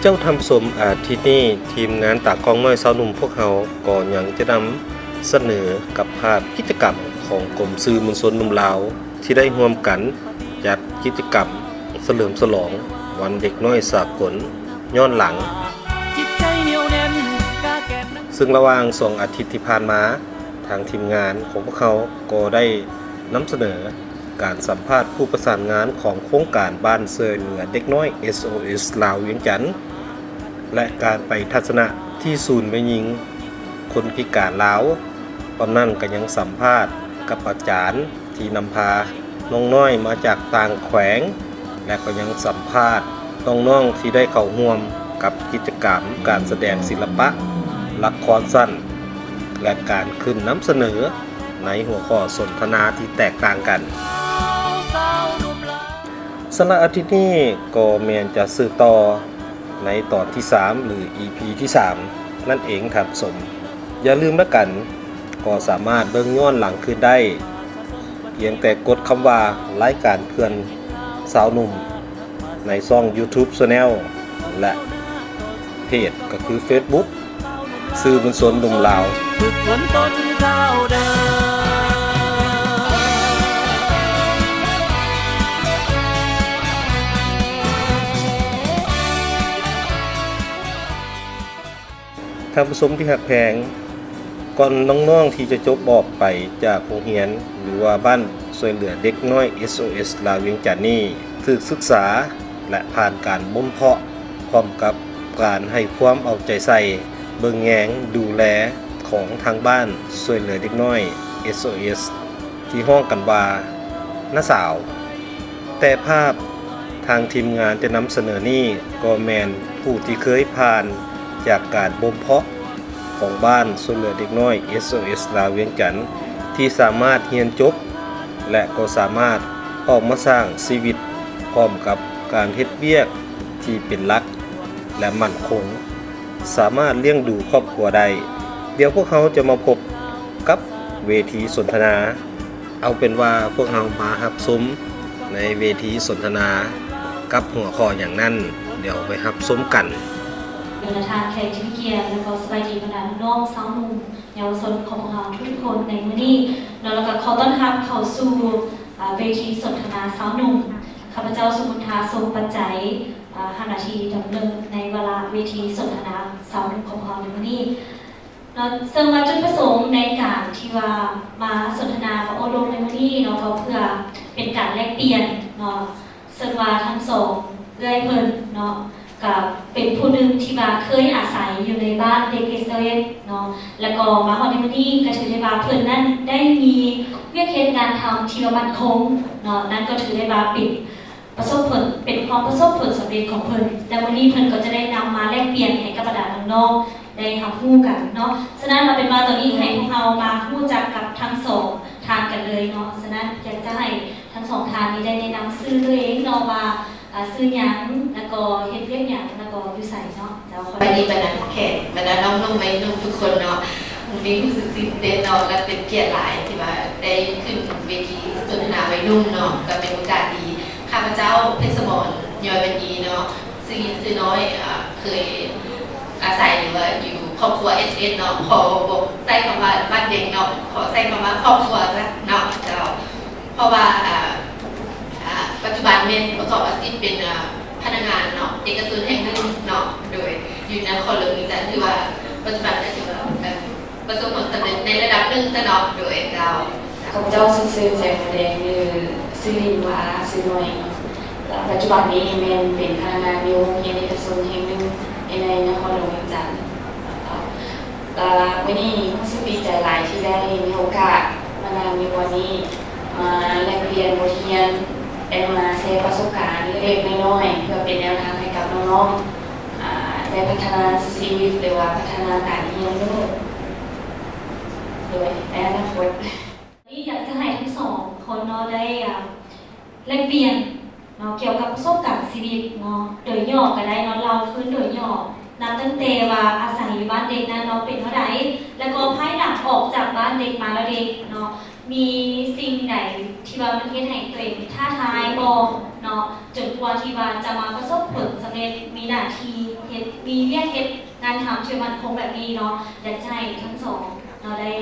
ເຈົ້າທ່ານຜູ້ຊົມ, ອາທິດນີ້ ທີມງານຕາກ້ອງນ້ອຍຊາວໜຸ່ມພວກເຮົາກໍຍັງຈະນຳສະເໜີກັບພາບກິດຈະກຳຂອງກົມສື່ມວນຊົນໜຸ່ມລາວ ທີ່ໄດ້ຮ່ວມກັນຈັດກິດຈະກຳສະເຫຼີມສະຫຼອງວັນເດັກນ້ອຍສາກົນຍ້ອນຫຼັງ. ຊຶ່ງລະຫວ່າງສອງອາທິດທີ່ຜ່ານມາ, ທາງທີມງານຂອງພວກເຮົາກໍໄດ້ນຳສະເໜີ ການສຳພາດຜູ້ປະສານງານຂອງໂຄງການບ້ານຊ່ວຍເຫຼືອເດັກນ້ອຍ ເອສໂອເອສ ລາວວຽງຈັນ ແລະ ການໄປທັດສະນະທີ່ສູນແມ່ຍິງຄົນພິການລາວ. ພ້ອມນັ້ນກໍຍັງສຳພາດກັບອາຈານທີ່ນຳພານ້ອງນ້ອຍມາຈາກຕ່າງແຂວງ ແລະ ກໍຍັງສຳພາດນ້ອງໆທີ່ໄດ້ເຂົ້າຮ່ວມກັບກິດຈະກຳການສະແດງສິລະປະ, ລະຄອນສັ້ນ ແລະ ການຂຶ້ນນຳສະເໜີໃນຫົວຂໍ້ສົນທະນາທີ່ແຕກຕ່າງກັນ. ສຳລັບອາທິດນີ້ກໍແມ່ນຈະສືບຕໍ່ໃນຕອນທີສາມ ຫຼື ອີພີທີສາມ ນັ້ນເອງທ່ານຜູ້ຊົມ. ຢ່າລືມລະກັນ, ກໍສາມາດເບິ່ງຍ້ອນຫຼັງຄືນໄດ້ ພຽງແຕ່ກົດຄຳວ່າ ລາຍການເພື່ອນຊາວໜຸ່ມ ໃນຊ່ອງ YouTube Channel ແລະ ເພຈ ກໍຄື Facebook ສື່ມວນຊົນໜຸ່ມລາວ. ທ່ານຜູ້ຊົມທີ່ຮັກແພງ, ກ່ອນນ້ອງໆທີ່ຈະຈົບອອກໄປຈາກໂຮງຮຽນ ຫຼືວ່າບ້ານຊ່ວຍເຫຼືອເດັກນ້ອຍ ເອສໂອເອສ ລາວວຽງຈັນນີ້ ຖືກສຶກສາ ແລະ ຜ່ານການບົ່ມເພາະ ພ້ອມກັບການໃຫ້ຄວາມເອົາໃຈໃສ່ ເບິ່ງແຍງ ດູແລຂອງທາງບ້ານຊ່ວຍເຫຼືອເດັກນ້ອຍ ເອສໂອເອສ ທີ່ຮ້ອງກັນວ່າ ນ້າສາວ. ແຕ່ພາບທາງທີມງານຈະນຳສະເໜີນີ້ ກໍແມ່ນຜູ້ທີ່ເຄີຍຜ່ານຈາກການບົ່ມເພາະຂອງບ້ານຊ່ວຍເຫຼືອເດັກນ້ອຍ ເອສໂອເອສ ລາວວຽງຈັນ ທີ່ສາມາດຮຽນຈົບ ແລະ ກໍສາມາດອອກມາສ້າງຊີວິດ ພ້ອມກັບການເຮັດວຽກທີ່ເປັນຫຼັກ ແລະ ໝັ້ນຄົງ, ສາມາດລ້ຽງດູຄອບຄົວໄດ້. ດຽວພວກເຮົາຈະມາພົບກັບເວທີສົນທະນາ. ເອົາເປັນວ່າພວກເຮົາມາຮັບຊົມໃນເວທີສົນທະນາກັບຫົວຂໍ້ຫຍັງນັ້ນ, ດຽວໄປຮັບຊົມກັນ. ບັນດາທ່ານແຂກທີ່ມີກຽດ ແລ້ວກໍສະບາຍດີບັນດານ້ອງໆຊາວໜຸ່ມເຍົາວະຊົນຂອງພວກເຮົາທຸກໆຄົນໃນມື້ນີ້ເນາະ, ແລ້ວກໍຂໍຕ້ອນຮັບເຂົ້າສູ່ ອາ ເວທີສົນທະນາຊາວໜຸ່ມ. ຂ້າພະເຈົ້າ ສຸມົນທາ ຊົງປັດໄຈ ອາ ຮັບໜ້າທີ່ດຳເນີນໃນວາລະເວທີສົນທະນາຊາວໜຸ່ມຂອງພວກເຮົາໃນມື້ນີ້. ເນາະ ເຊິ່ງວ່າຈຸດປະສົງໃນການທີ່ວ່າມາສົນທະນາ ມາໂອ້ລົມໃນມື້ນີ້ເນາະ ກໍເພື່ອເປັນການແລກປ່ຽນເນາະ, ເຊິ່ງວ່າທັງສອງເອື້ອຍເພິ່ນເນາະ ກໍເປັນຜູ້ໜຶ່ງທີ່ວ່າເຄີຍອາໄສຢູ່ໃນບ້ານເດັກ ເອສໂອເອສ ເນາະ, ແລ້ວກໍມາຮອດໃນມື້ນີ້ກໍຖືໄດ້ວ່າເພິ່ນນັ້ນໄດ້ມີວຽກເຮັດງານທຳທີ່ວ່າໝັ້ນຄົງເນາະ, ນັ້ນກໍຖືໄດ້ວ່າເປັນ ປະສົບຜົນ ເປັນຄວາມປະສົບຜົນສຳເລັດຂອງເພິ່ນ ແລະ ມື້ນີ້ເພິ່ນກໍຈະໄດ້ນຳມາແລກປ່ຽນໃຫ້ກັບບັນດານ້ອງໆໄດ້ຮັບຮູ້ກັນເນາະ. ສະນັ້ນ ເອົາເປັນວ່າຕອນນີ້ໃຫ້ພວກເຮົາມາຮູ້ຈັກກັບທັງສອງທ່ານກັນເລີຍເນາະ. ສະນັ້ນ ຢາກຈະໃຫ້ທັງສອງທ່ານນີ້ໄດ້ແນະນຳຊື່ຕົວເອງເນາະ ວ່າ ອາ ຊື່ຫຍັງ ແລ້ວກໍເຮັດວຽກຫຍັງ ແລ້ວກໍຢູ່ໃສເນາະ. ເຈົ້າ ສະບາຍດີບັນດາແຂກ ບັນດານ້ອງໆໄວໜຸ່ມທຸກຄົນເນາະ. ມື້ນີ້ຮູ້ສຶກຕື່ນເຕັ້ນເນາະ ແລະ ເປັນກຽດຫຼາຍທີ່ວ່າໄດ້ຂຶ້ນເວທີສົນທະນາໄວໜຸ່ມເນາະ, ກໍເປັນໂອກາດດີ. ຂ້າພະເຈົ້າ ເພັດສະໝອນ ຍ້ອຍວັນດີເນາະ, ຊື່ ຊື່ນ້ອຍ, ເອີ ເຄີຍອາໄສ ຫຼືວ່າຢູ່ຄອບຄົວ ເອສເອສ ເນາະ. ຂໍບໍ່ໃຊ້ຄຳວ່າບ້ານເດັກເນາະ, ຂໍໃຊ້ຄຳວ່າຄອບຄົວຊະເນາະ ເຈົ້າ. ເພາະວ່າ ອາ ອາ ປັດຈຸບັນແມ່ນປະກອບອາຊີບເປັນ ອາ ພະນັກງານເນາະ ເອກະຊົນແຫ່ງໜຶ່ງເນາະ, ໂດຍ ຢູ່ນະຄອນຫຼວງວຽງຈັນ. ຖືວ່າປັດຈຸບັນກໍຖືວ່າ ເອີ ປະສົບຜົນສຳເລັດໃນລະດັບໜຶ່ງຊະເນາະ. ໂດຍ ເຈົ້າ. ຂ້າພະເຈົ້າ ສຸກຊື່ ແສງຫົວແດງ ຫຼື ຊື່ຫຼິ້ນວ່າ ຊື່ນ້ອຍເນາະ, ແລະ ປັດຈຸບັນນີ້ແມ່ນເປັນພະນັກງານຢູ່ໂຮງຮຽນເອກະຊົນແຫ່ງໜຶ່ງໃນນະຄອນຫຼວງວຽງຈັນ. ລະມື້ນີ້ຮູ້ສຶກດີໃຈຫຼາຍທີ່ໄດ້ມີໂອກາດມານັ່ງຢູ່ບ່ອນນີ້, ມາແລກປ່ຽນບົດຮຽນ ແລະ ມາແຊປະສົບການເລັກໆນ້ອຍໆ ເພື່ອເປັນແນວທາງໃຫ້ກັບນ້ອງໆ ອາ ໄດ້ພັດທະນາຊີວິດ ຫຼືວ່າພັດທະນາການຮຽນຮູ້ ໂດຍໃນອະນາຄົດ. ນີ້ຢາກຈະໃຫ້ທັງສອງຄົນເນາະ ໄດ້ ອາ ແລກປ່ຽນ ເນາະ ກ່ຽວກັບປະສົບການຊີວິດເນາະ ໂດຍຫຍໍ້ກໍໄດ້ເນາະ, ເລົ່າຄືນໂດຍຫຍໍ້ ນັບຕັ້ງແຕ່ວ່າອາໄສຢູ່ບ້ານເດັກນັ້ນເນາະ ເປັນເທົ່າໃດ ແລ້ວກໍພາຍຫຼັງອອກຈາກບ້ານເດັກມາແລ້ວເດເນາະ ມີສິ່ງໃດທີ່ວ່າມັນເຮັດໃຫ້ຕົວເອງທ້າທາຍບໍ່ເນາະ ຈົນກວ່າທີ່ວ່າຈະມາປະສົບຜົນສຳເລັດ ມີໜ້າທີ່ ເຮັດ ມີວຽກເຮັດງານທຳທີ່ໝັ້ນຄົງແບບນີ້ເນາະ ຢາກຈະໃຫ້ທັງສອງເນາະ ໄດ້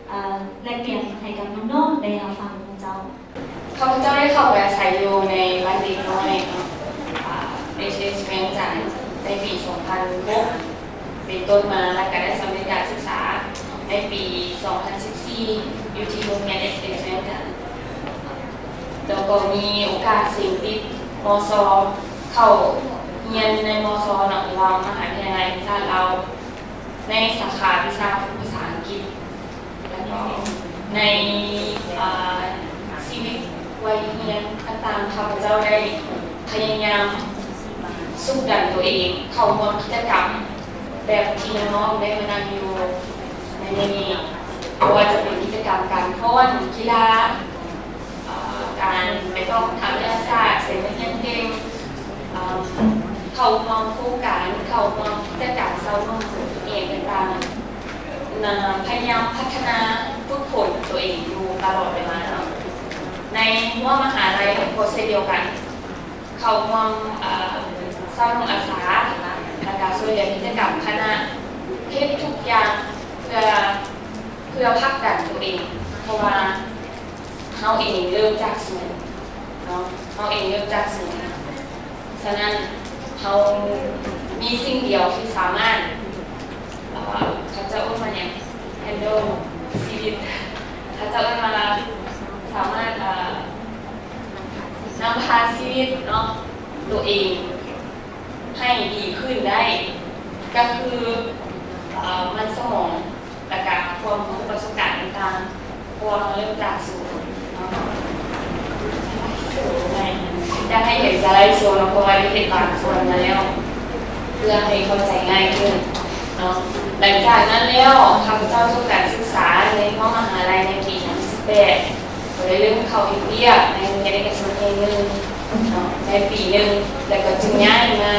ເອີ ແລກປ່ຽນໃຫ້ກັບນ້ອງໆໄດ້ຮັບຟັງເຈົ້າ. ຂ້າພະເຈົ້າໄດ້ເຂົ້າໄປອາໄສຢູ່ໃນບ້ານເດັກນ້ອຍເນາະ ເອສເອສ ວຽງຈັນ ໃນປີສອງພັນຫົກເປັນຕົ້ນມາ ແລ້ວກະໄດ້ສຳເລັດການສຶກສາໃນປີສອງພັນສິບສີ່ ຢູ່ທີ່ໂຮງຮຽນ ເອສເອສ ວຽງຈັນ ແລ້ວກໍມີໂອກາດເສັງຕິດ ມຊ ເຂົ້າຮຽນໃນ ມຊ ເນາະ ຫຼືວ່າມະຫາວິທະຍາໄລແຫ່ງຊາດລາວ ໃນສາຂາວິຊາພາສາອັງກິດ ແລ້ວກໍໃນ ເອີ ຊີວິດວັຍຮຽນຕ່າງໆ ຂ້າພະເຈົ້າໄດ້ພະຍາຍາມຊຸກດັນຕົວເອງເຂົ້າຮ່ວມກິດຈະກຳແບບທີ່ນ້ອງໆໄດ້ມານັ່ງຢູ່ໃນມື້ນີ້ ບໍ່ວ່າຈະເປັນກິດຈະກຳການຟ້ອນ, ກິລາ, ເອີ ການໄປຕອບຄຳຖາມວິທະຍາສາດ, ໃສ່ນັກຮຽນເກັ່ງ, ເອີ ເຂົ້າຮ່ວມໂຄງການ, ເຂົ້າຮ່ວມກິດຈະກຳຊາວໜຸ່ມ ອີ່ຫຍັງຕ່າງໆ ນະ ພະຍາຍາມພັດທະນາຝຶກຝົນຕົວເອງຢູ່ຕະຫຼອດເວລາເນາະ. ໃນຮົ້ວມະຫາໄລກໍເຊັ່ນດຽວກັນ ເຂົ້າຮ່ວມ ເອີ ຊາວໜຸ່ມອາສາ ແລ້ວກະຊ່ວຍເຫຼືອກິດຈະກຳຄະນະ ເຮັດທຸກຢ່າງເພື່ອ ເພື່ອຜັກດັນຕົວເອງ ເພາະວ່າເຮົາເອງເລີ່ມຈາກສູນເນາະ ເຮົາເອງເລີ່ມຈາກສູນ. ສະນັ້ນ ເຮົາມີສິ່ງດຽວທີ່ສາມາດ ເອີ ເຂົາເຈົ້າເອີ້ນວ່າຫຍັງ ແຮນໂດຊີວິດ ເຂົາເຈົ້າເອີ້ນວ່າສາມາດ ເອີ ນຳພາຊີວິດເນາະ ຕົວເອງໃຫ້ດີຂຶ້ນໄດ້ ກໍຄື ເອີ ມັນສະໝອງ ແລ້ວກະຄວາມຮູ້ປະສົບການຕ່າງໆ ເພາະວ່າເຮົາເລີ່ມຈາກສູນເນາະ ຢາກໃຫ້ເຫັນສະໄລໂຊເນາະ ເພາະວ່າໄດ້ເຮັດບາງສ່ວນມາແລ້ວ ເພື່ອໃຫ້ເຂົ້າໃຈງ່າຍຂຶ້ນເນາະ. ຫຼັງຈາກນັ້ນແລ້ວ ຂ້າພະເຈົ້າຈົບການສຶກສາໃນຫ້ອງມະຫາໄລໃນປີສອງພັນສິບແປດ ກໍໄດ້ເລີ່ມເຂົ້າເຮັດວຽກໃນໂຮງຮຽນເອກະຊົນແຫ່ງໜຶ່ງເນາະ ໄດ້ປີໜຶ່ງ ແລ້ວກໍຈຶ່ງຍ້າຍມາ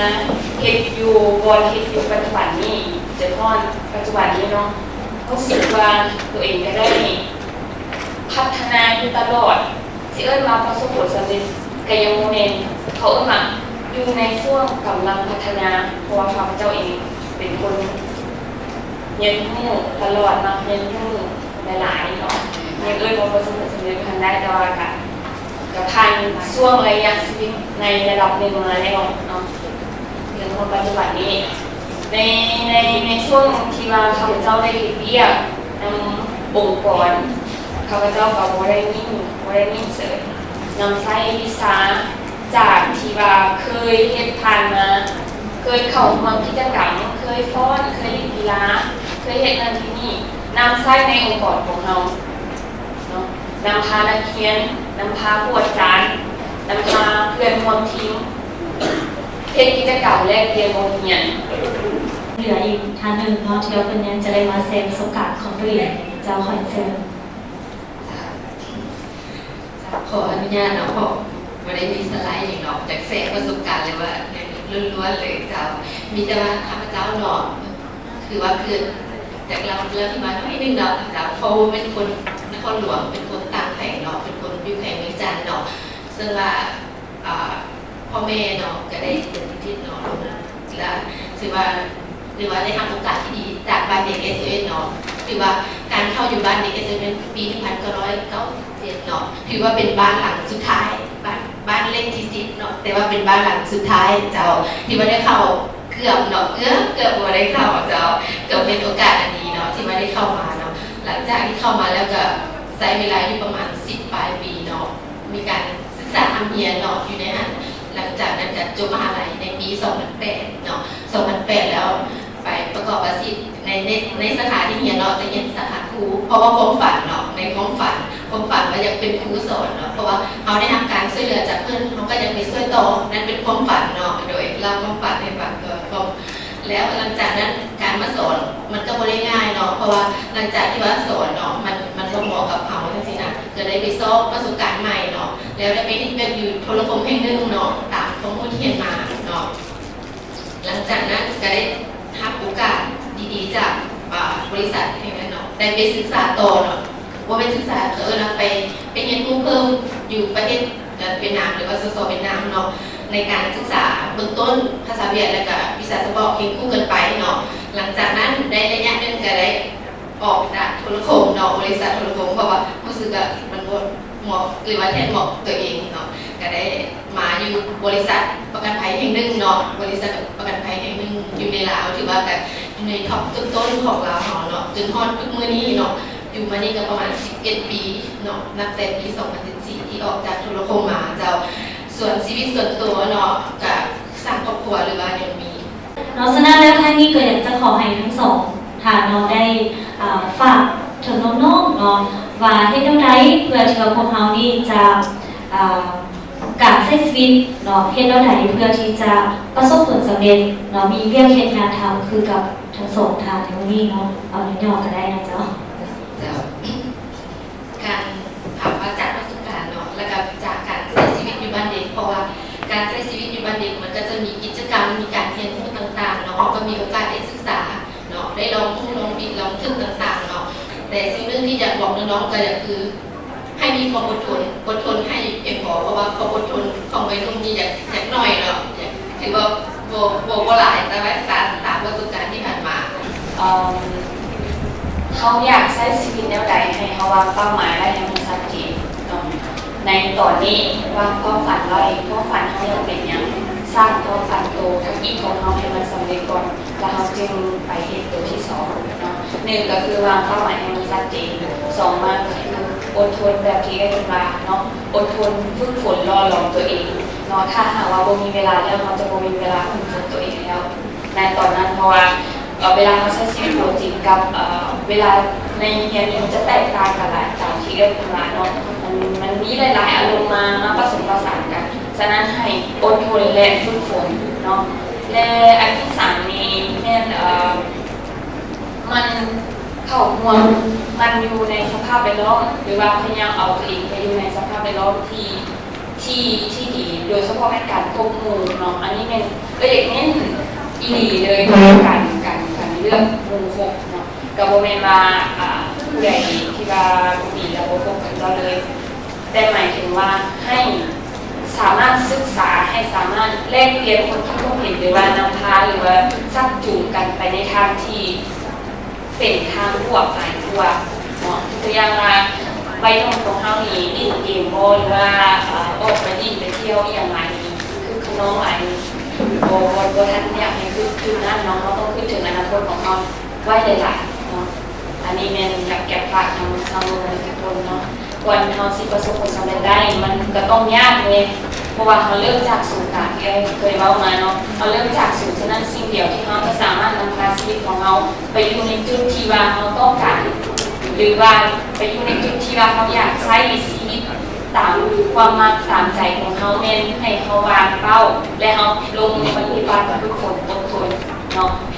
ເຮັດຢູ່ບ່ອນເຮັດຢູ່ປັດຈຸບັນນີ້ ຈົນຮອດປັດຈຸບັນນີ້ເນາະ. ຮູ້ສຶກວ່າຕົວເອງກໍໄດ້ພັດທະນາຢູ່ຕະຫຼອດ ຊິເອີ້ນວ່າປະສົບຜົນສຳເລັດກໍຍັງບໍ່ແມ່ນ ເຂົາເອີ້ນວ່າຢູ່ໃນຊ່ວງກຳລັງພັດທະນາ ເພາະວ່າຂ້າພະເຈົ້າເອງເປັນຄົນຮຽນຮູ້ຕະຫຼອດ ມັກຮຽນຮູ້ຫຼາຍໆເນາະ ຍັງເອີ້ນວ່າປະສົບຜົນສຳເລັດບໍ່ທັນໄດ້ ແຕ່ວ່າກະ ກະຜ່ານຊ່ວງໄລຍະຊີວິດໃນລະດັບໜຶ່ງມາແລ້ວເນາະ ຈົນຮອດປັດຈຸບັນນີ້ ໃນ ໃນ ໃນຊ່ວງທີ່ວ່າຂ້າພະເຈົ້າໄດ້ເຮັດວຽກນຳອົງກອນ ຂ້າພະເຈົ້າກໍບໍ່ໄດ້ນິ່ງ ບໍ່ໄດ້ນິ່ງເສີຍ ນຳໃຊ້ວິຊາຈາກທີ່ວ່າເຄີຍເຮັດຜ່ານມາ ເຄີຍເຂົ້າຮ່ວມກິດຈະກຳ ເຄີຍຟ້ອນ ເຄີຍຫຼິ້ນກິລາ ເຄີຍເຮັດນັ້ນເຮັດນີ້ ນຳໃຊ້ໃນອົງກອນຂອງເຮົາ ເນາະ ນຳພານັກຮຽນ ນຳພາຄູອາຈານ ນຳພາເພື່ອນຮ່ວມທີມ ເຮັດກິດຈະກຳແລກປ່ຽນບົດຮຽນ. ເຫຼືອອີກທ່ານໜຶ່ງເນາະ ທີ່ວ່າເພິ່ນຍັງຈະໄດ້ມາແຊປະສົບການຂອງຕົວເອງ ເຈົ້າ ຂໍເຊີນ. ຂໍອະນຸຍາດເນາະ ເພາະບໍ່ໄດ້ມີສະໄລຫຍັງເນາະ ຈາກແຊປະສົບການ ຫຼືວ່າຫຍັງລ້ວນໆເລີຍເຈົ້າ ມີແຕ່ວ່າຂ້າພະເຈົ້າເນາະ ຄືວ່າຄື ຢາກເລົ່າເລື່ອງທີ່ມາໜ້ອຍໜຶ່ງເນາະ ເພາະວ່າເປັນຄົນນະຄອນຫຼວງ ເປັນຄົນຕ່າງແຂວງເນາະ ເປັນຄົນຢູ່ແຂວງວຽງຈັນເນາະ ເຊິ່ງວ່າ ອ່າ ພໍ່ແມ່ເນາະ ກໍໄດ້ເສຍຊີວິດເນາະ ແລະ ຖືວ່າ ຖືວ່າໄດ້ຮັບໂອກາດທີ່ດີຈາກບ້ານເດັກ ເອສໂອເອສ ເນາະ ຖືວ່າການເຂົ້າຢູ່ບ້ານເດັກ ເອສໂອເອສ ປີໜຶ່ງພັນເກົ້າຮ້ອຍເກົ້າສິບເຈັດເນາະ ຖືວ່າເປັນບ້ານຫຼັງສຸດທ້າຍ ບ້ານ ບ້ານເລກທີສິບເນາະ ແຕ່ວ່າເປັນບ້ານຫຼັງສຸດທ້າຍເຈົ້າ ທີ່ວ່າໄດ້ເຂົ້າ ເກືອບເນາະ ເກືອບ ເກືອບບໍ່ໄດ້ເຂົ້າເຈົ້າ ກໍເປັນໂອກາດອັນດີເນາະ ທີ່ວ່າໄດ້ເຂົ້າມາເນາະ ຫຼັງຈາກທີ່ເຂົ້າມາແລ້ວກໍໃຊ້ເວລາຢູ່ປະມານສິບປາຍປີເນາະ ມີການສຶກສາຮ່ຳຮຽນເນາະ ຢູ່ໃນຫັ້ນ ຫຼັງຈາກນັ້ນກໍຈົບມະຫາໄລໃນປີສອງພັນແປດເນາະ ສອງພັນແປດແລ້ວໄປປະກອບອາຊີບໃນ ໃນ ໃນສາຂາທີ່ຮຽນເນາະ ຈະຮຽນສາຂາຄູ ເພາະວ່າຄວາມຝັນເນາະ ໃນຄວາມຝັນ ຄວາມຝັນວ່າຢາກເປັນຄູສອນເນາະ ເພາະວ່າເຮົາໄດ້ຮັບການຊ່ວຍເຫຼືອຈາກເພິ່ນ ເຮົາກໍຢາກໄປຊ່ວຍຕໍ່ ນັ້ນເປັນຄວາມຝັນເນາະ ໂດຍເລົ່າຄວາມຝັນໃຫ້ຟັງ ເອີ ຄວາມ ແລ້ວຫຼັງຈາກນັ້ນການມາສອນມັນກໍບໍ່ໄດ້ງ່າຍເນາະ ເພາະວ່າຫຼັງຈາກທີ່ວ່າສອນເນາະ ມັນ ມັນບໍ່ເໝາະກັບເຮົາຈັ່ງຊີ້ນະ ກໍໄດ້ໄປຊອກປະສົບການໃໝ່ເນາະ ແລ້ວໄດ້ໄປເຮັດວຽກຢູ່ໂທລະຄົມແຫ່ງໜຶ່ງເນາະ ຕາມຂໍ້ມູນທີ່ຮຽນມາເນາະ. ຫຼັງຈາກນັ້ນກໍໄດ້ຮັບໂອກາດດີໆຈາກ ອ່າ ບໍລິສັດແຫ່ງນັ້ນເນາະ ໄດ້ໄປສຶກສາຕໍ່ເນາະ ບໍ່ແມ່ນສຶກສາ ເຂົາເອີ້ນວ່າໄປ ໄປຮຽນຮູ້ເພີ່ມຢູ່ປະເທດ ເອີ ຫວຽດນາມ ຫຼືວ່າ ສສ ຫວຽດນາມເນາະ. ແ ໃນການສຶກສາເບື້ອງຕົ້ນພາສາຫວຽດ ແລະກະວິຊາສະເພາະຄຽງຄູ່ກັນໄປເນາະ. ຫຼັງຈາກນັ້ນໄດ້ໄລຍະໜຶ່ງກະໄດ້ອອກຈາກໂທລະຄົມເນາະ, ບໍລິສັດໂທລະຄົມ, ເພາະວ່າຮູ້ສຶກວ່າມັນບໍ່ເໝາະ ຫຼືວ່າແທດເໝາະຕົວເອງເນາະ. ກະໄດ້ມາຢູ່ບໍລິສັດປະກັນໄພແຫ່ງໜຶ່ງເນາະ, ບໍລິສັດປະກັນໄພແຫ່ງໜຶ່ງຢູ່ໃນລາວ, ຖືວ່າກະຢູ່ໃນທັອບຕົ້ນໆຂອງລາວເຮົາເນາະ ຈົນຮອດທຸກມື້ນີ້ເນາະ. ຢູ່ມານີ້ກໍປະມານສິບເອັດປີເນາະ, ນັບແຕ່ປີສອງພັນສິບສີ່ທີ່ອອກຈາກໂທລະຄົມມາເຈົ້າ. ສ່ວນຊີວິດສ່ວນຕົວເນາະ ກະສ້າງຄອບຄົວ ຫຼືວ່າຍັງມີ ເນາະ. ສະນັ້ນແລ້ວທາງນີ້ກໍຢາກຈະຂໍໃຫ້ທັງສອງທ່ານເນາະ ໄດ້ ເອີ ຝາກເຖິງນ້ອງໆເນາະ ວ່າເຮັດແນວໃດເພື່ອທີ່ວ່າພວກເຮົານີ້ຈະ ເອີ ການໃຊ້ຊີວິດເນາະ ເຮັດແນວໃດເພື່ອທີ່ຈະປະສົບຜົນສຳເລັດເນາະ ມີວຽກເຮັດງານທຳຄືກັບທັງສອງທ່ານໃນມື້ນີ້ເນາະ. ເອົາຫຍໍ້ໆກໍໄດ້ນະເຈົ້າ. ເຈົ້າ ການຖາມວ່າຈາກປະສົບການເນາະ ແລ້ວກໍຈາກການໃຊ້ຊີວິດຢູ່ບ້ານເດັກ, ເພາະວ່າການໃຊ້ຊີວິດຢູ່ບ້ານເດັກມັນກໍຈະມີກິດຈະກຳ ມີການຮຽນຮູ້ຕ່າງໆເນາະ, ເຮົາກໍມີໂອກາດໄດ້ສຶກສາເນາະ, ໄດ້ລອງຮູ້ລອງຜິດລອງຖືກຕ່າງໆເນາະ. ແຕ່ສິ່ງໜຶ່ງທີ່ຢາກບອກນ້ອງໆກໍຢາກຄື ໃຫ້ມີຄວາມອົດທົນ, ອົດທົນໃຫ້ພຽງພໍ, ເພາະວ່າຄວາມອົດທົນຂອງໄວໜຸ່ມນີ້ຢາກ ຢາກໜ້ອຍເນາະ, ຢາກ ຖືວ່າບໍ່ ບໍ່ ບໍ່ຫຼາຍ, ແຕ່ວ່າຕາມ ຕາມປະສົບການທີ່ຜ່ານມາ. ເອີ ເຮົາຢາກໃຊ້ຊີວິດແນວໃດ ໃຫ້ເຮົາວາງເປົ້າໝາຍໄວ້ໃຫ້ມັນຊັດເຈນເນາະ. ໃນຕອນນີ້ວາງຄວາມຝັນໄວ້, ຄວາມຝັນເຮົາຢາກເປັນຫຍັງ, ສ້າງຄວາມຝັນໂຕທຳອິດຂອງເຮົາໃຫ້ມັນສຳເລັດກ່ອນ. ແລ້ວເຮົາຈຶ່ງໄປເຮັດໂຕທີສອງເນາະ. ໜຶ່ງກໍຄືວາງເປົ້າໝາຍໃຫ້ມັນຊັດເຈນ, ສອງມາກໍຄືອົດທົນແບບທີ່ເອີ້ນວ່າເນາະ, ອົດທົນຝຶກຝົນຫຼໍ່ຫຼອມຕົວເອງເນາະ. ຖ້າຫາກວ່າບໍ່ມີເວລາແລ້ວ ເຮົາຈະບໍ່ມີເວລາຝຶກຝົນຕົວເອງແລ້ວໃນຕອນນັ້ນ, ເພາະວ່າ ເອີ ເວລາເຮົາໃຊ້ຊີວິດຕົວຈິງກັບ ເອີ ເວລາໃນຮຽນນີ້ ມັນຈະແຕກຕ່າງກັນຫຼາຍ ຕາມທີ່ເອື້ອຍເພິ່ນວ່າເນາະ. ມັນ ມັນມີຫຼາຍໆອາລົມມາ ມາປະສົມປະສານກັນ. ສະນັ້ນໃຫ້ອົດທົນ ແລະ ຝຶກຝົນເນາະ. ແລະ ອັນທີສາມນີ້ແມ່ນ ເອີ ໝັ່ນເຂົ້າຮ່ວມ, ໝັ່ນຢູ່ໃນສະພາບແວດລ້ອມ ຫຼືວ່າພະຍາຍາມເອົາຕົວເອງໄປຢູ່ໃນສະພາບແວດລ້ອມທີ່ ທີ່ ທີ່ດີ, ໂດຍສະເພາະແມ່ນການຄົບໝູ່ເນາະ. ອັນນີ້ແມ່ນເອື້ອຍຢາກເນັ້ນອີ່ຫຼີເລີຍ ການ ການ ການເລືອກໝູ່ຄົບເນາະ. ກໍບໍ່ແມ່ນວ່າ ອ່າ ຜູ້ໃດທີ່ວ່າບໍ່ດີແລ້ວບໍ່ຄົບກັບເຂົາເຈົ້າເລີຍ, ແຕ່ໝາຍເຖິງວ່າໃຫ້ສາມາດສຶກສາ, ໃຫ້ສາມາດແລກປ່ຽນຄວາມຄິດຄວາມເຫັນ ຫຼືວ່ານຳພາ ຫຼືວ່າຊັກຈູງກັນໄປໃນທາງທີ່ ເປັນທາງບວກຫຼາຍກວ່າເນາະ. ຕົວຢ່າງວ່າ ໄວໜຸ່ມຂອງເຮົານີ້ຫຼິ້ນເກມບໍ ຫຼືວ່າ ເອີ ອອກໄປຫຼິ້ນໄປທ່ຽວອີ່ຫຍັງຫຼາຍນີ້ ຄຶກຂະນອງຫຼາຍນີ້ ບໍ່ ບໍ່ ບໍ່ທັນຢາກໃຫ້ຄິດຈຸດນັ້ນເນາະ. ເຮົາຕ້ອງຄິດເຖິງອະນາຄົດຂອງເຮົາໄວ້ຫຼາຍໆເນາະ. ອັນນີ້ແມ່ນຢາກ ຢາກຝາກທາງຊາວໂລກທຸກຄົນເນາະ. ກ່ອນເຮົາຊິປະສົບຜົນສຳເລັດໄດ້ ມັນກໍຕ້ອງຍາກເດ້ ເພາະວ່າເຮົາເລີ່ມຈາກສູນ ຕາມທີ່ເອື້ອຍເຄີຍເວົ້າມາເນາະ, ເຮົາເລີ່ມຈາກສູນ. ສະນັ້ນ ສິ່ງດຽວທີ່ເຮົາຈະສາມາດນຳພາຊີວິດຂອງເຮົາໄປຢູ່ໃນຈຸດທີ່ວ່າເຮົາຕ້ອງການ ຫຼືວ່າໄປຢູ່ໃນຈຸດທີ່ວ່າເຮົາຢາກໃຊ້ຊີວິດຕາມຄວາມມັກຕາມໃຈຂອງເຮົາ ແມ່ນໃຫ້ເຮົາວາງເປົ້າ ແລະ ເຮົາລົງມືປະຕິບັດ ຝຶກຝົນ ອົດທົນເນາະ.